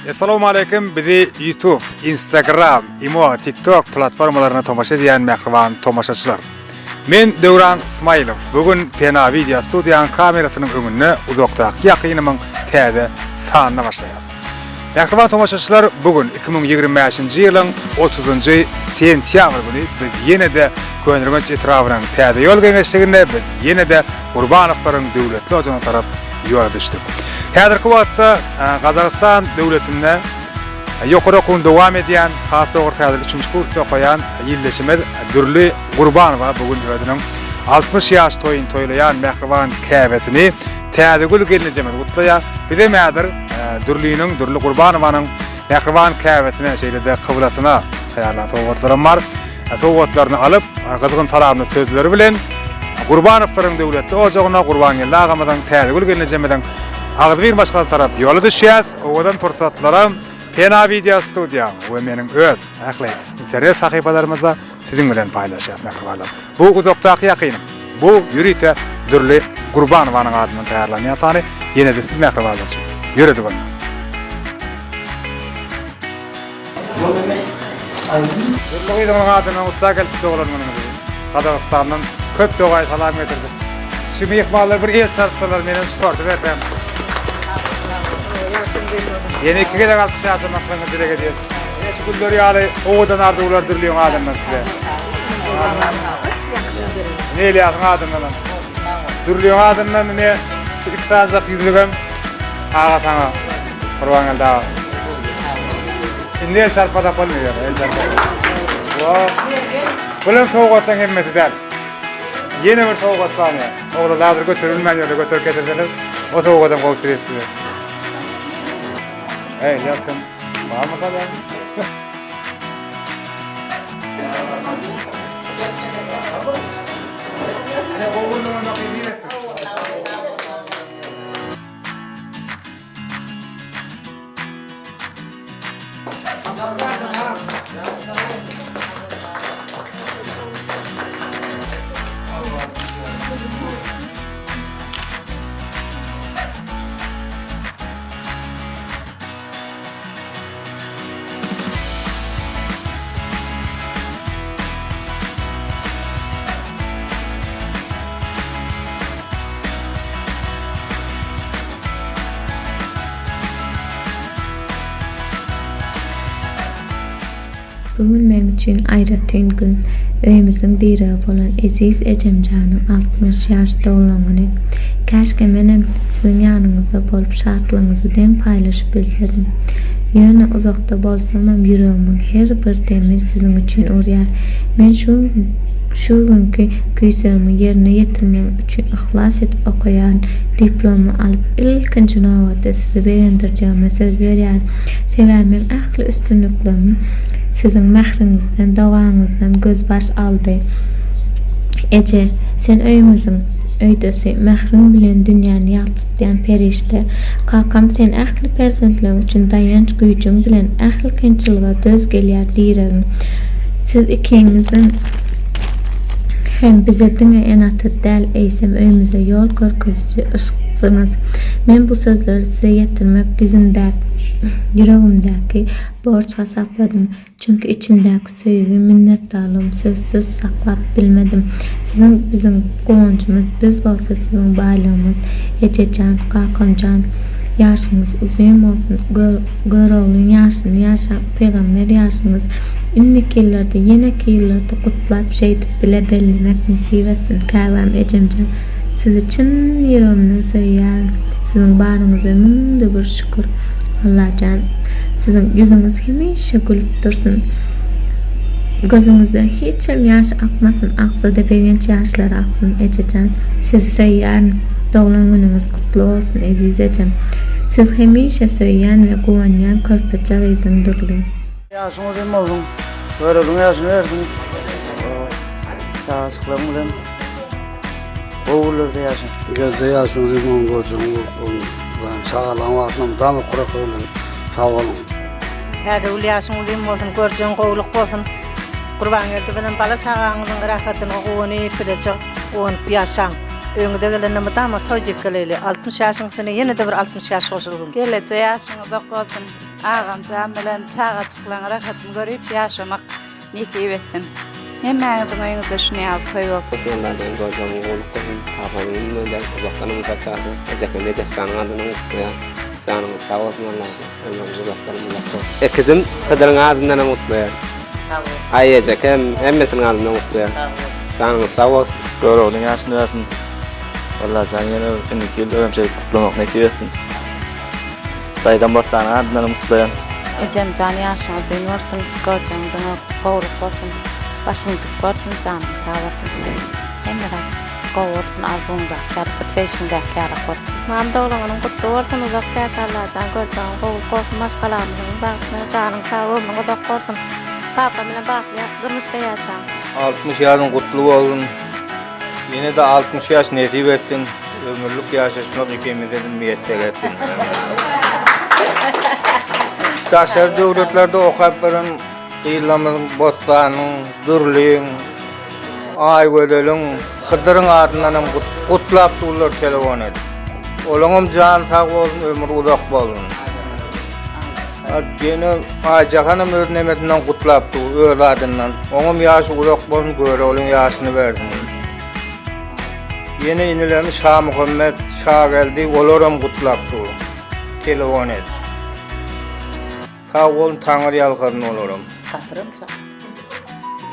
Essalawmaleýkim bizi YouTube, Instagram, Imo, TikTok platformalarynda tomaşa edýän mähriban tomaşaçylar. Men Döwran Smailow. Bu gün Pena Video studiýanyň kamerasynyň öňünde uzakdaky ýakynymyň täze sanyna başlaýarys. Mähriban tomaşaçylar, bu gün 2025-nji ýylyň 30-njy sentýabr güni biz ýene-de Köneürgenç etrabynyň Täze ýol geňeşliginde biz ýene-de Gurbanowlaryň döwletli ojagyna tarap ýola düşdük. Häzirki wagtda Gazagystan döwletinde ýokary okuwyny dowam edýän, has dogrusy häzir üçünji kursda okaýan ildeşimiz Dürli Gurbanowa bu gün özüniň 60 ýaş toýuny toýlaýan mähriban käbesini Täzegül gelnejemiz gutlaýar. Bizem häzir Dürliniň, Dürli Gurbanowanyň mähriban käbesine, şeýle-de kyblasyna taýýarlan sowgatlaram bar. Sowgatlaryny alyp, gyzgyn salamly sözleri bilen Gurbanowlaryň döwletli ojagyna Gurbangeldi agamyzyň, Täzegül gelnejemiziň agzybir maşgalasy tarap ýola düşýäs. Owadan pursatlaram Pena Wideo studiýaň we meniň öz ähli internet sahypalarymyzda siziň bilen paýlaşýas mähribanlar. Bu uzakdaky ýakynym. Bu ýörite Dürli Gurbanowanyň adyndan taýýarlanýan sany ýene-de siz mähribanlar üçin. Ýöredik onda. Dürli gyzyňyň adyndan gutla gelip doglan günüňizi. Gazagystandan köp dogaý salam getirdik. Şu myhmanlar bir el çalypsalar menem şu torty bersem. Ýene iki gezek 60 ýaşamaklygyňyzy dileg edýäs. Ine şu güller ýaly owadan arzuwlar Dürliň adyndan size. Ine Elýasyň adyndanam. Dürliň adyndan ine şu iki sanyjak ýüzügem aga saňa. Gurbangeldi aga. Indi el çarpmasak bolmaýar, el çarpmasak. Bulam sowgatlaryň hemmesi däl. Ýene bir sowgat bar ýa. Oglan häzir göterilmän ýerde göterip getirseňiz, o sowgadam gowşurýas size. Eý, Ýas sen barmy salam? Bu gün meň üçin aýratyn gün. Öýümiziň diregi bolan eziz ejemjanyň 60 ýaş doglan güni. Käşgä menem siziň ýanyňyzda bolup şatlygyňyzy deň paýlaşyp bilsedim. Ýöne uzakda bolsamam ýüregimiň her bir demi siziň üçin urýar. Men şu şu günki küýsegimi ýerine ýetirmek üçin yhlas edip okaýaryn. Diplomy alyp, ilkinji nobatda sizi begendirjegime söz berýärin. Sebäbi meň ähli üstünliklerim siziň mähriňizden, dogaňyzdan gözbaş aldy. Eje, sen öýümiziň öýdesi, mähriň bilen dünýäni ýagtyltýan perişde. Kakam, sen ähli perzentleriň üçin daýanç güýjüň bilen ähli kynçylyga döz gelýär diregiň. Siz ikiňiziň hem bize diňe ene-ata däl, eýsem öýümize ýol görkeziji yşksyňyz. Men bu sözleri size ýetirmek ýüzümdäki, ýüregimdäki borç hasapladym. Çünki içimdäki söýgi, minnetdarlygymy sözsüz saklap bilmedim. Siziň biziň guwanjymyz, biz bolsa siziň baýlygymyz. Ejejan, kakamjan, ýaşyňyz uzyn bolsun, Göroglyň ýaşyny ýaşap, pygamber ýaşyňyz indiki ýyllarda, ýeneki ýyllarda gutlap şeýdip bile bellemek nesip etsin, käbäm ejemjan. Sizi çyn ýüregimden söýýärin. Siziň baryňyza müňde bir şükür. Allajan, siziň ýüzüňiz hemişe gülüp dursun. Gözüňizden hiçem ýaş akmasyn, aksa-da begenç ýaşlary aksyn, ejejan. Sizi söýýärin. Doglan günüňiz gutly bolsun, eziz ejem. Siz hemişe söýýän we guwanýan körpeje gyzyň Dürli. Ýaşyň uzyn bolsun. Göreliň ýaşyny bersin. Çagajyklaryň bilen gowy günlerde ýaşa. Gelse ýaşyň uzyn bolsun, görjegiň bolsun. Çagalaryň wagtynda mydama kurak bolun. Sag boluň. Täzegül ýaşyň uzyn bolsun, görjegiň gowulyk bolsun. Gurbangeldi bilen bala çagaňyzyň rahatyna guwanyp bileje guwanyp ýaşaň. Öýüňize gelende mydama toý diýip geleýli. 60 ýaşyň üstüne ýene-de bir 60 ýaş goşulgyn. Geleje ýaşyň uzak bolsun. Agamjan bilen çagajyklaň rahatyny görüp ýaşamak nesip etsin. Hemmäňiziň öýüňizde şuny ýaly toý bolsun. Allajan görjegiň gowluk bolsun. Agam ömrüň uzakdan uzak ýaşa. Ejekem Ejesjanyň adyndan gutlaýan. Janyňyz sag bolsun Allajan. Ömrüňiz uzakdan uzak bolsun. Ekizim Hydyryň adyndanam gutlaýan. Sag bol. Aý ejekem hemmesiniň adyndan gutlaýan. Sag bol. Janyňyz sag bolsun. Göroglyň ýaşyny bersin. Allajan ýene bir indiki ýylda hem şeýdip gutlamak nesip etsin. Daýzam Bossanyň adyndanam gutlaýan. Ejemjan ýaşyň uzyn bolsun, gojaň diňe gowluk bolsun, başyň dik bolsun, janyň sag bolsun. Hemme zat gowy bolsun arzuwyňdaky ýaly, isleýşiňdäki ýalak bolsun. Mam doglan günüň gutly bolsun uzak ýaşa Allajan görjegiň gowluk bolsun maşgalamyzyň bagtyna janyň sag ömrüň uzak bolsun papam bilen bagtly durmuşda ýaşaň. 60 ýaşyň gutly bolsun. Ýene-de 60 ýaş nesip etsin. Ömürlik ýaşaşmak ikimize-de miýesser etsin. Daşary döwletlerde okap ýören gyzlarymyzyň Bossanyň, Dürliň, Aýgözeliň, Hydyryň adyndan hem gutlap durlar telefon edip. Olaňam jany sag bolsun, ömri uzak bolsun. Ýene Aýjahanam öz nemesinden gutlap dur, öz adyndan. Oňam ýaşy uzak bolsun, Göroglyň ýaşyny bersin. Ýene inilerimiz Şamuhammet, Şageldi olaram gutlap dur. Telefon edip. Sag bolun Taňry ýalkasyn olaram. Gadyram jaň.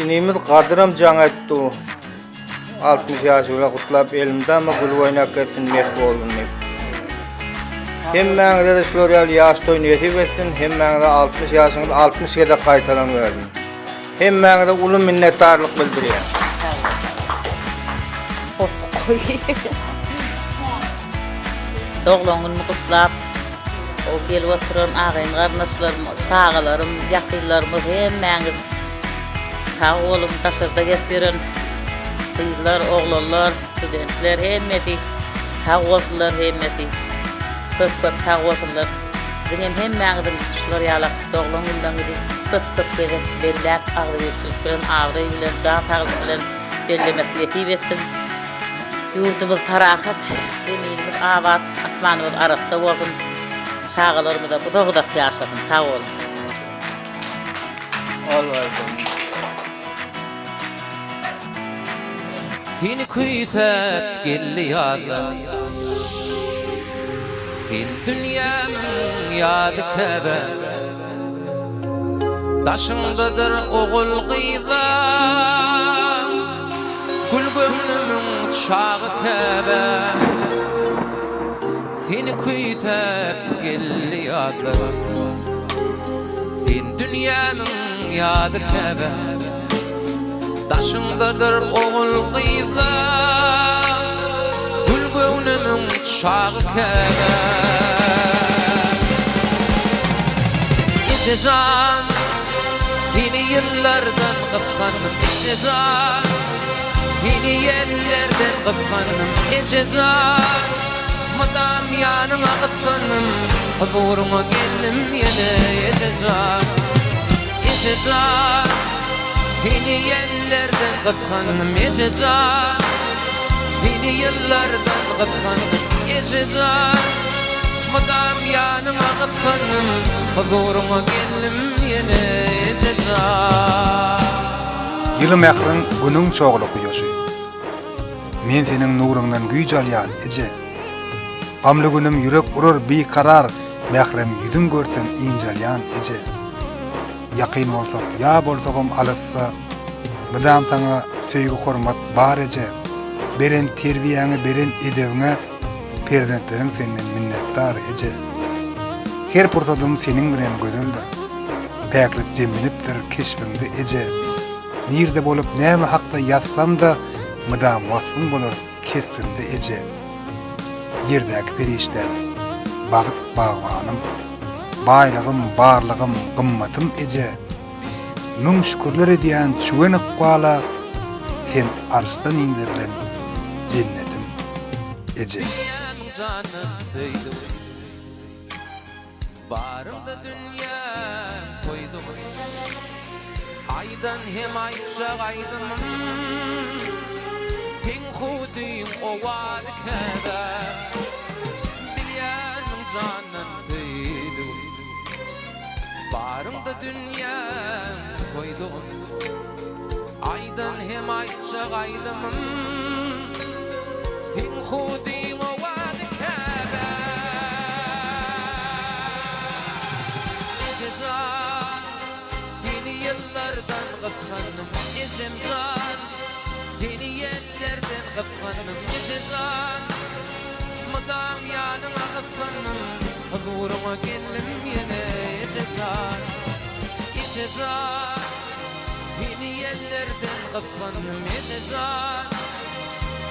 Inimiz Gadyram jaň etdi. 60 ýaşy bilen gutlap elmydama gülüp oýnap gezsin mes bolsun diýip. Hemmäňize-de şular ýaly ýaş toý nesip etsin, hemmäňize 60 ýaşyňyz 60 gezek gaýtalan bersin. Hemmäňize uly minnetdarlyk bildirýän. Doglan günümi gutlap, o gelip oturan agyn garyndaşlarym, çagalarym, ýakynlarymyz hemmäňiz sag boluň. Daşarda gezip ýören gyzlar, oglanlar, studentler hemmesi sag bolsunlar hemmesi. Köp köp sag bolsunlar. Siziň hem hemmäňiziň şular ýalak doglan günleriňizi köp köp gezek belläp agzybirçilik bilen, abraý bilen, jan saglyk bilen bellemek nesip etsin. Ýurdumyz parahat, zeminimiz abat, asmanymyz arassa bolsun. Çagalarymyzam uzak-uzak ýaşasyn. Sag boluň. Seni küýsäp geldi ýazlar. Sen dünýämiň ýazy käbä. Daşyňdadyr ogul-gyzlar. Gül göwnümiň çagy käbä. Seni küýsäp geldi ýazlar. Sen dünýämiň ýazy käbä. Daşyňdadyr ogul-gyzlar. Gül göwnümiň çagy käbä. Eje jan, seni ýyllardan gysgandym, eje jan, Seni ýellerden gysgandym, eje jan, Mydam ýanyňa gysgandym, Huzuryňa geldim ýene, eje jan. Eje jan, seni ýellerden gysgandym, eje jan, Seni ýyllardan gysgandym, eje jan, Mydam ýanyňa gysgandym, Huzuryňa geldim ýene, eje jan. Ýyly mähriň Günüň çogly kuýaşy. Men seniň nuruňdan güýç alýan, eje. Gamly günüm ýürek urar bikarar, Mährem ýüzüň görsem ynjalýan, eje. Ýakyn bolsak, ýa bolsagam alysda, Mydam saňa söýgi-hormat bar, eje. Beren terbiýäňe, beren edebiňe Perzentleriň senden minnetdar, eje. Her pursadym seniň bilen gözeldir. Päklik jemlenipdir keşbiňde eje. Nirde bolup näme hakda ýazsam-da mydam waspyň bolar kesbimde eje. Ýerdäki perişdäm, bagt bagbanym. Baýlygym, barlygym, gymmatym eje. Müň şükürler edýän çüwen ykbala sen arşdan inderilen jennetim eje. Dünýämiň jandan söýdügi. Barymda dünýäm toýdugy. Aýdan hem aýtjak aýdymym. Seň hüwdüň owazy käbä. Bilýärmiň jandan söýdügim. Baryňda dünýäm toýdugym Aýdan hem aýtjak aýdymym Seň hudyň owazy Käbä Eje jan Seni ýyllardan gysgandym Ejem jan Seni ýellerden gysgandym Eje jan Mydam ýanyňa gyssandym Huzuryňa geldim ýene Eje jan Eje jan Seni ýellerden gysgandym Eje jan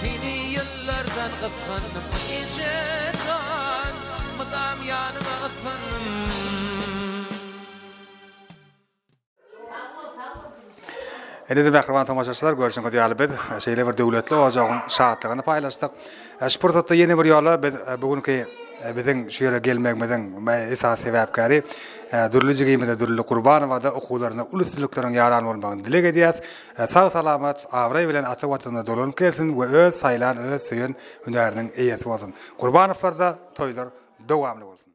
Seni ýyllardan gysgandym Eje jan Mydam ýanyňa gyssandym. Ine-de mähriban tomaşaçylar, görşüňiz ýaly biz şeýle bir döwletli ojagyň şatlygyny paýlaşdyk. Şu pursatda ýene bir ýola biz bu günki biziň şu ýere gelmegimiziň esasy sebäpkäri Dürli jigimize Dürli Gurbanowa-da okuwlarynda uly üstünlikleriň ýaran bolmagyny dileg edýäs. Sag-salamat, abraý bilen ata Watanyna dolanyp gelsin we öz saýlan, öz söýen hünäriniň eýesi bolsun. Gurbanowlarda toýlar dowamly bolsun!